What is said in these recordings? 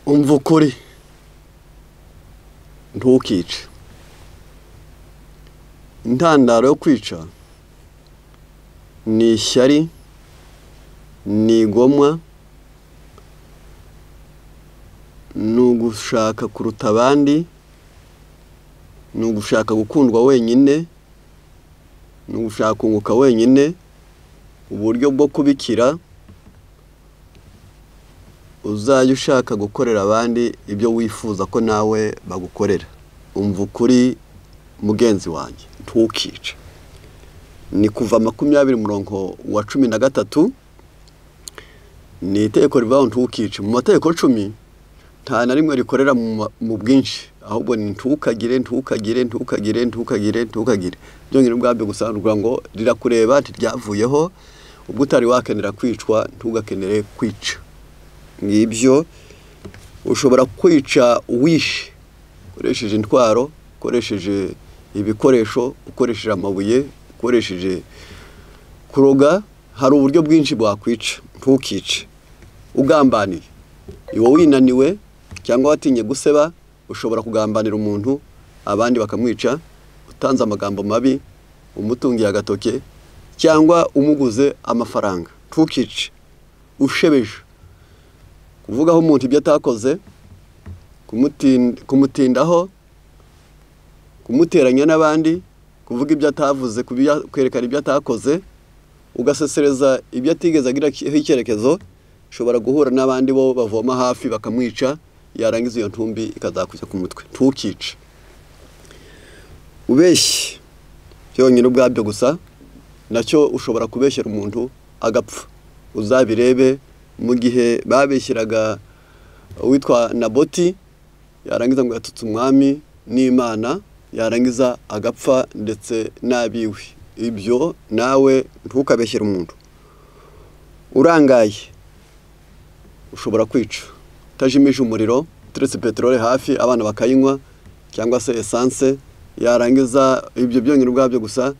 Umva ukuri ntukice. Intandaro yo kwica ni ishyari, ni igomwa, ni ugushaka kuruta abandi, ni ugushaka gukundwa wenyine, ni ugushaka kunguka wenyine. Uburyo bwo kubikira, uzajya ushaka gukorera abandi ibyo wifuza ko nawe bagukorera. Umva ukuri mugenzi wanjye, ntukice. Ni kuva 20:13, ni itegeko rivuga ngo ntukice. Mu mategeko 10 nta na rimwe rikorera mu bwinshi, ahubwo ni ntukagire, ntukagire, ntukagire, ntukagire, ntukagire. Byongera ubwabyo gusa ngo rirakureba, ntiryavuyeho. Ubwo utari wakenera kwicwa, ntugakenere kwica. Ngibyo ushobora kwica uwishe ukoresheje intwaro, ukoresheje ibikoresho, ukoresheje amabuye, ukoresheje kuroga. Hari uburyo bwinshi bwakwica. Ntukice ugambaniye. Iwo winaniwe cyangwa watinye guseba, ushobora kugambanira umuntu abandi bakamwica, utanze amagambo mabi, umutungiye agatoke, cyangwa umuguze amafaranga. Ntukice ushebeje, kuvugaho umuntu ibyo atakoze, kumutindaho, kumuteranya n'abandi, kuvuga ibyo atavuze, kwerekana ibyo atakoze, ugasesereza ibyo atigeze agira icyerekezo. Ushobora guhura n'abandi bo bavoma hafi bakamwica, yarangiza iyo ntumbi ikazakujya ku mutwe. Ntukice ubeshye byonyine ubwabyo gusa, nacyo ushobora kubeshyera umuntu agapfa. Uzabirebe mu gihe babeshyiraga uwitwa Naboti, yarangiza ngo yatutse umwami n'Imana, yarangiza agapfa ndetse n'abiwe. Ibyo nawe ntukabeshyere umuntu. Urangaye ushobora kwica. Utajimije umuriro, uteretse peteroli hafi abana bakayinywa, cyangwa se essence, yarangiza ibyo byonyine ubwabyo gusa.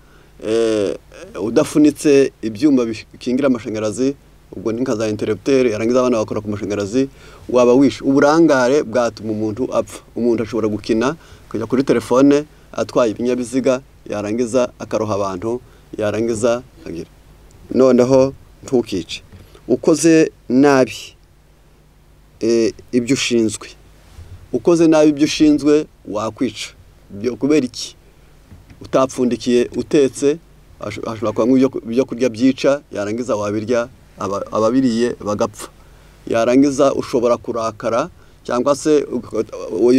Udafunitse ibyuma bikingira amashanyarazi, ubwo ni nka za interrupteur, yarangiza abana bakora ku mashanyarazi, waba wishe. Uburangare bwatuma umuntu apfa. Umuntu ashobora gukina, kujya kuri telefone atwaye ibinyabiziga, yarangiza akaroha abantu, yarangiza agira. Noneho ntukice ukoze nabi ibyo ushinzwe. Ukoze nabi ibyo ushinzwe wakwica. Byo kubera iki? Utapfundikiye utetse, ashobora kunywa ibyo kurya byica, yarangiza wabirya ababiriye bagapfa. Yarangiza ushobora kurakara, cyangwa se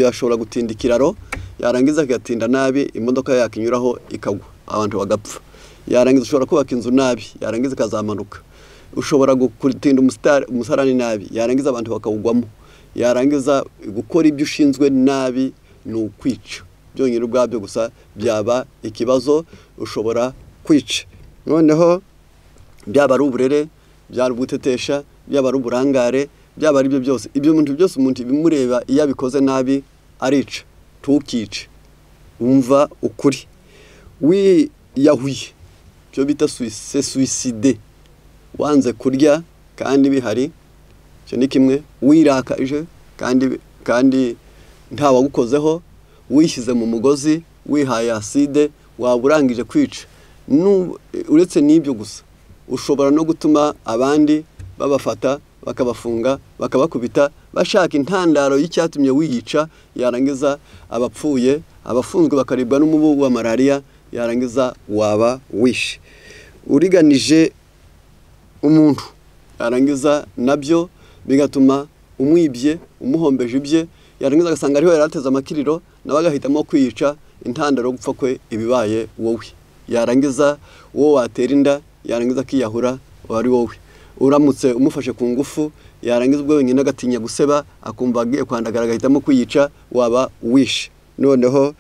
ashobora gutinda ikiraro, yarangiza agatinda nabi, imodoka yakinyuraho ikagwa, abantu bagapfa. Yarangiza ushobora kubaka inzu nabi, yarangiza ikazamanuka. Ushobora gutinda umusarani nabi, yarangiza abantu bakawugwamo. Yarangiza gukora ibyo ushinzwe nabi ni ukwica. Byonyine ubwabyo gusa byaba ikibazo, ushobora kwica. Noneho byaba ari uburere, byaba ugutetesha, byaba ari uburangare, byaba ari byo byose. Ibyo bintu byose umuntu bimureba iyo abikoze nabi arica. Ntukice. Umva ukuri. Wiyahuye, byo bita suicide, wanze kurya kandi bihari, icyo ni kimwe. Wirakaje kandi ntawagukozeho, wishyize mu mugozi, wihaye acide, waba urangije kwica. Uretse n'ibyo gusa, ushobora no gutuma abandi babafata, bakabafunga, bakabakubita, bashaka intandaro y'icyatumye wiyica, yarangiza abapfuye, abafunzwe bakaribwa n'umubu wa malaria, yarangiza waba wishe. Uriganije umuntu, yarangiza nabyo bigatuma umwibye, umuhombeje ibye, yarangiza agasanga ariho yarateze amakiriro, nawe agahitamo kwiyica, intandaro gupfa kwe ibibaye wowe. Yarangiza uwo watera inda, yarangiza akiyahura, wari wowe. Uramutse umufashe ku ngufu, yarangiza ubwo wenyine agatinya guseba, akumva agiye kwandagara agahitamo kwiyica, waba wishe. Noneho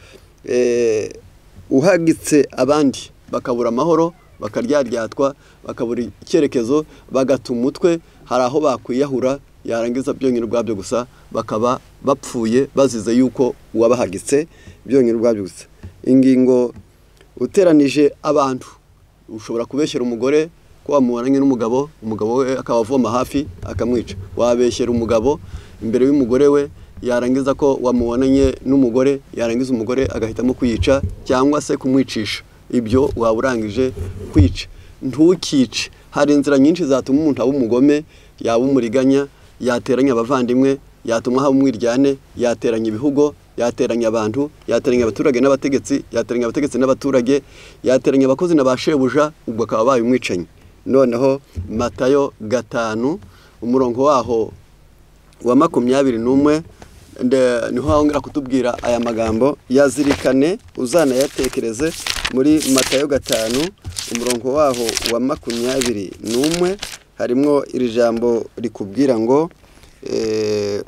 uhagitse abandi bakabura amahoro, bakaryaryatwa, bakabura icyerekezo, bagata umutwe, hari aho bakwiyahura, yarangiza byonyine ubwabyo gusa bakaba bapfuye bazize yuko wabahagitse byonyine ubwabyo gusa. Ingingo uteranije abantu, ushobora kubeshyera umugore ko wamubonanye n'umugabo, umugabo we akaba avoma hafi akamwica. Wabeshyera umugabo imbere y'umugore we, yarangiza ko wamubonanye n'umugore, yarangiza umugore agahitamo kwica cyangwa se kumwicisha. Ibyo waba urangije kwica. Ntukice. Hari inzira nyinshi zatuma umuntu aba umugome, yaba umuriganya, yateranya abavandimwe, yatuma haba umwiryane, yateranya ibihugu, yateranya abantu, yateranya abaturage n'abategetsi, yateranya abategetsi n'abaturage, yateranya abakozi na ba shebuja, ubwo akaba abaye umwicanyi. Noneho Matayo 5 umurongo waho wa 21 niho hongera kutubwira aya magambo, yazirikane uzanayatekereze. Muri Matayo 5 umurongo waho wa 21 harimo iri jambo rikubwira ngo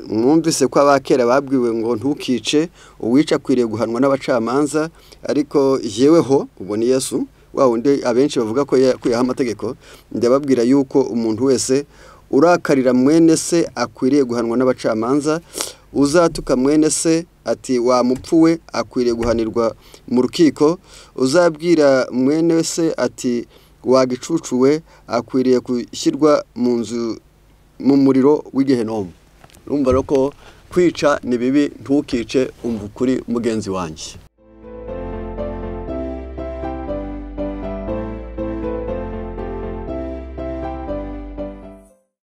mwumvise ko abakera babwiwe ngo ntukice, uwica akwiriye guhanwa n'abacamanza, ariko yeweho, ubwo ni Yesu wa wundi abenshi bavuga ko yakuyeho amategeko, ndababwira yuko umuntu wese urakarira mwene se akwiriye guhanwa n'abacamanza, uzatuka mwene se ati wa mupfu we akwiriye guhanirwa mu rukiko, uzabwira mwene se ati wa gicucu we akwiriye gushyirwa mu nzu mu muriro w'igehenomu. Urumva rero ko kwica ni bibi, ntukice, umva ukuri mugenzi wanjye.